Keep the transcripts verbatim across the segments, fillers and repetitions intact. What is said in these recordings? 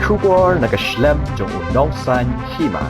Khubor na ka shlem jong u Nongsaiñ Hima.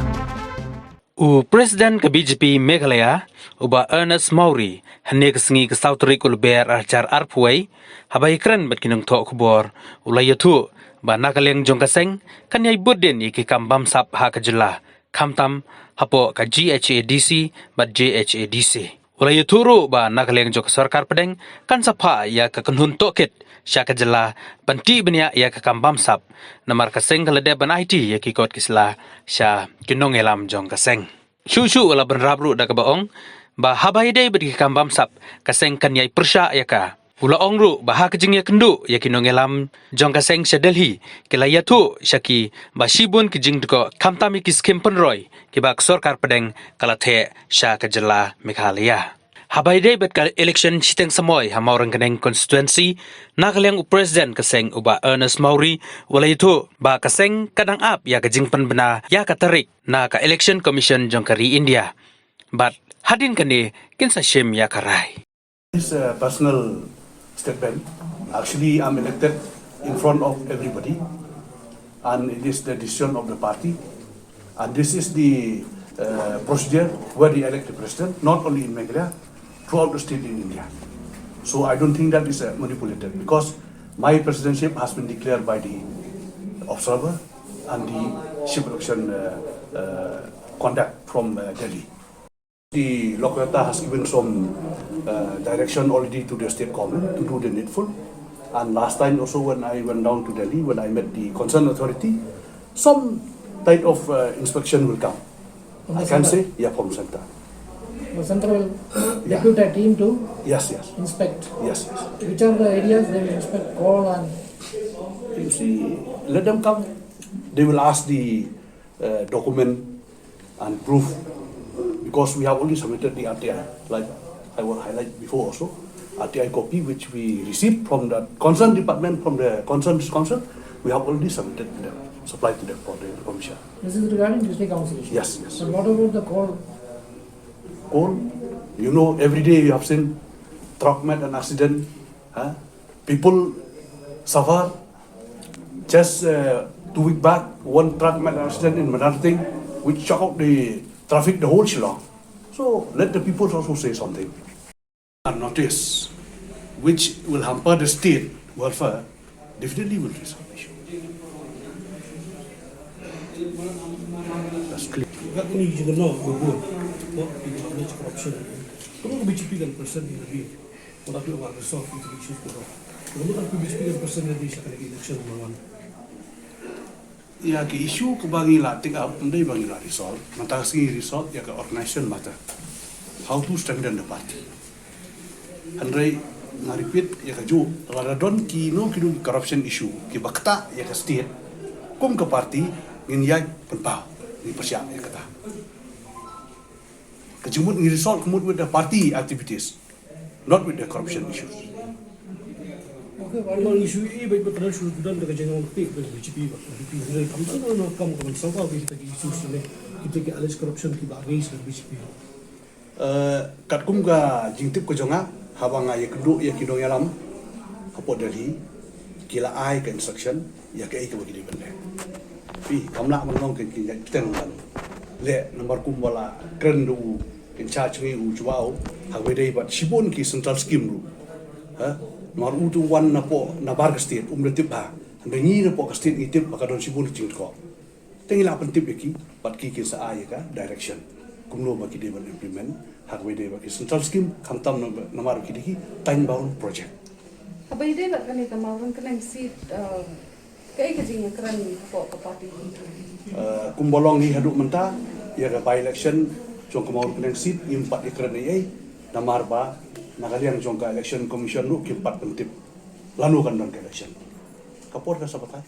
U President ka B J P Meghalaya, u Bah Ernest Mawrie, hynne ka sngi ka saw tarik u Lber ar hajar arphew wei, haba ïakren bad ki nongthoh khubor, u la ïathuh ba na ka liang jong ka seng kan ïai bud dien ïa ki kam bamsap ha ka jylla, khamtam hapoh ka G H A D C bad J H A D C. U la ïathuh ruh ba na ka liang jong ka sorkar pdeng kan sa phah ïa ka kynhun tohkit sha ka jylla ban tih bniah ïa ka kam bamsap, namar ka seng ka la dep ban aiti ïa ki kot ki sla sha ki nongïalam jong ka seng. Shuh shuh u la bynrap ruh da kaba ong ba haba ïadei bad ki kam bamsap, ka seng kan ïai pyrshah ïa ka. U la ong ruh ba ha ka jingïakynduh ïa ki nongïalam jong ka seng sha Delhi, ki la ïathuh sha ki ba shibun ki jingdkoh, khamtam ïa ki skhim pynroi kiba ka sorkar pdeng ka la theh sha ka jylla Meghalaya. Haba ïadei bad ka election shiteng samoi ha Mawryngkneng constituency, na ka liang u President ka seng u Bah Ernest Mawrie u la ïathuh ba ka seng ka dang ap ïa ka jingpynbna ïa ka tarik na ka Election Commission jong ka ri India. Bad hadien kane kin sa shim ïa ka rai. This is a personal statement. Actually, I'm elected in front of everybody, and it is the decision of the party. And this is the uh, procedure where they elect the president, not only in Meghalaya, throughout the state in India. So I don't think that is uh, manipulated, because my presidentship has been declared by the observer and the chief election uh, uh, conduct from uh, Delhi. The Lokayukta has given some uh, direction already to the state government to do the needful. And last time also, when I went down to Delhi, when I met the concerned authority, some type of uh, inspection will come. From the I can center? Say, yeah, from center. The center will depute a team to, yes, yes, inspect. Yes, yes. Which are the areas they will inspect, coal and... You see, let them come. They will ask the uh, document and proof, because we have already submitted the R T I, like I will highlight before also, R T I copy which we received from the concerned department, from the concerned district council, we have already submitted to them, supplied to them for the information. This is regarding district council issue. Yes, yes. But what about the coal? Coal, you know, every day you have seen truck met an accident, huh? People suffer. Just uh, two weeks back, one truck met an accident in Madanrting, which shocked out the traffic, the whole Shillong. So let the people also say something. A notice which will hamper the state welfare definitely will raise an issue. That's clear. Kat kane ka jingkynnoh ba bun ba ki alleged corruption. Kumno ka B J P kan present ïa lade? Kumno ka B J P kan present ïa lade sha kane ka election ba wan? Ïa ki issue kaba ngi la take up, ym dei ba ngi la resolve. Mynta ka sngi ngi resolve ïa ka organization matter. How to strengthen the party. Hynrei nga repeat ïa kajuh, lada don kino kino ki corruption issue kiba ktah ïa ka state, kum ka party ngin ïaid pynpaw, ngin pyrshah ïa kata. Ka jingmut ngi resolve ka mut with the party activities, not with the corruption issues. Okay, one more issue, i ba ba tara shu don da ka jingong pe ba B J P ba B J P hynrei kam da no kam kam sangka ki kita ki issues ne, kita ki alleged corruption kiba raise da B J P. Eh, katkum ka jingtip ka jong nga, haba nga ïakynduh ïa ki nongïalam hapoh Delhi, ki la ai ka instruction ïa kaei kaba ki dei ban leh. Phi, kam lah ban long ka jingïaid bteng ban leh, namar kumba la kren da u in charge ngi u Jwao, ha kaba ïadei bad shibun ki central scheme ruh. Ha? Namar u tu wan napoh nabar ka state, um da tip ha. Hynrei ngi napoh ka state ngi tip ba ka don shibun ki jingthoh. Te ngi la pyntip ïa ki, bad ki kin sa ai ïa ka direction kumno ba ki dei ban implement ha kaba ïadei bad ki central scheme, khamtam na, namar ki dei ki time bound project. Haba ïadei bad kane ka Mawryngkneng seat, eh, kaei ka jingïakren hapoh ka party? Eh, kumba long hi haduh mynta, ïa ka by election jong ka Mawryngkneng seat ngim pat ïakren ei ei, namar ba na ka liang jong ka election commission ruh kim pat pyntip lano kan don ka election. Ka por ka sa batai.